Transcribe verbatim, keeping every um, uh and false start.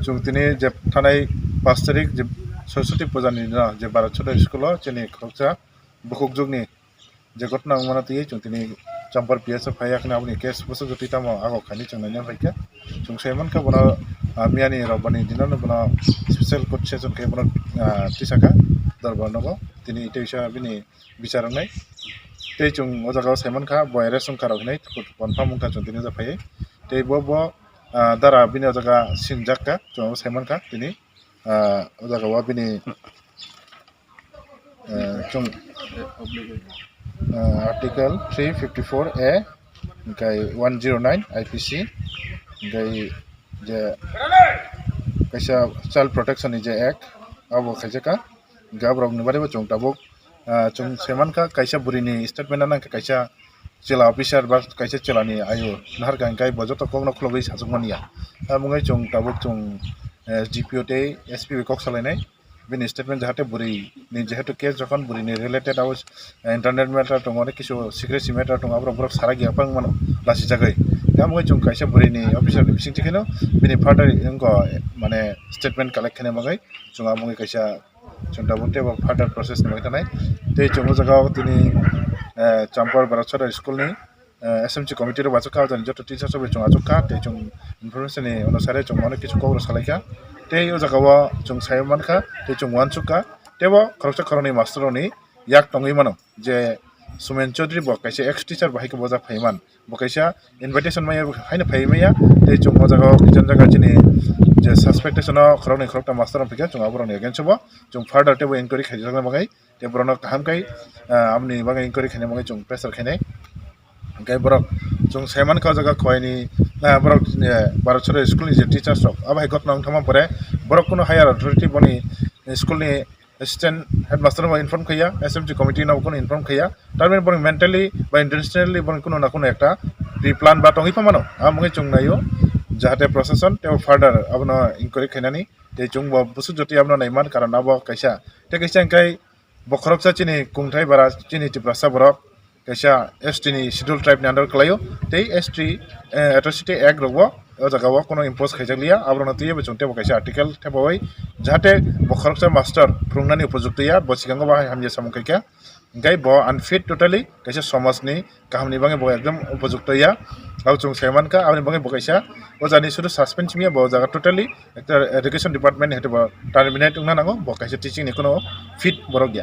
Chwng tini je thanai pash tarik je Saraswati puja ni dino je Bharat Chhota school o chini khoroksa bukhukjwk ni je ghotona wngmano twiwi chwng tini Champar P S o phaiya kheno aboni case bwswk twi tamo ago khaini chwng naina phaikha. Chwng sai mankha bono, ah, miyani Robani dino no bono special court session khe bono, ah, tisakha dorbar nogo tini tei sa bini bichar wngnai. Tei chwng o jaga o sai mankha bo arrest wngkha rok hinwi confirm wngkha chwng tini o jaga phaiwi. Tei bo, bo, ah, dara bini o jaga singjak kha chwng sai mankha tini, ah, o jaga o bini, ah, chwng, ah, article three fifty four A hwnkhe one zero nine I P C hwnkhe je kaisa child protection ni je act abo khaijak kha. Hwnkhe aborokni bagwi bo chwng tabuk, ah, chwng sai mankha kaisa bwrwini statement nangkha kaisa chwla officer ba kaisa chwlani ayo naharkha hwnkhe bo joto kokno khulogwi sajwkmani ya. Aboni chwng tabuk chwng, eh, S D P O tei S P bai kok salainai bini statement jahate bwrwini jehetu case jokhon bwrwini related abo, eh, internal matter tongo, onek kisu secrecy matter tongo, aborok borok sarak ya bangmano lasijagwi. Aboni chwng kaisa bwrwini officer ni bisingtwi kheno bini father wngkha mane statement collect khaina bagwi chwng aboni kaisa Chwng tabuk teibo further process ni bagwi thanai. Tei chwng o jaga o tini, eh, Champar Bharat Chhota school ni, eh, S M C committee rok achuk kha, o jani joto teachers rok bai chwng achuk kha, tei chwng information ni onusare chwng onek kisu kok rok salai kha. Tei o jaga o chwng sai mankha, tei chwng uansuk kha, teibo khoroksa khoroknwi master rok ni yak tongwi mano je Sumen Chaudhary bo kaisa ex teacher bo hai khe bo jak phai man. Bo kaisa invitation maya haino phai maya, tei chwng o jaga o kicham jaga chini je suspectation o khoroknwi khorokta master rok phikha, chwng aborokni against o bo chwng further teibo inquiry khaijakna bagwi, tei borokno kaham khai, ah, aboni bagwi inquiry khaina bagwi chwng pressure khainai. Hwnkhe borok chwng sai mankha o jaga khoini, ah, borok, eh, Bharat Chhota school ni je teachers rok abo hai ghotona wng thangma pore borok kuno higher authority boni school ni assistant headmaster no inform khaiya, S M C committee no kuno inform khaiya, tarmani borok mentally ba intentionally borok kuno na kuno ekta pre-plan ba tongwi pha mano, amo wngwi chwng naio jahate procession tei further abono inquiry khainani tei chwng bo bwswk jotoi abono naiman karon abo kaisa tei kaisa hwnkhe bo khoroksa chini kungthai bara chini Tiprasa borok kaisa S T ni schedule tribe ni under kwlaio tei S T, eh, atrocity act rok bo o jaga o kuno impose khaijak liya, aborokno twiwi bo chwng teibo kaisa article thepawi jahate bo khoroksa master phwrwngnani upojukto ya, bo sikango bo hai hamya samung khaikha, hwnkhe bo unfit totally, kaisa somaj ni kaham ni bagwi bo ekdom upojukto ya, abo chwng sai mankha, aboni bagwi bo kaisa o jani sudu suspend simi ya, bo jaga totally ekta education department ni hwnkhe bo terminate wngna nango, bo kaisa teaching ni kuno fit borok ya.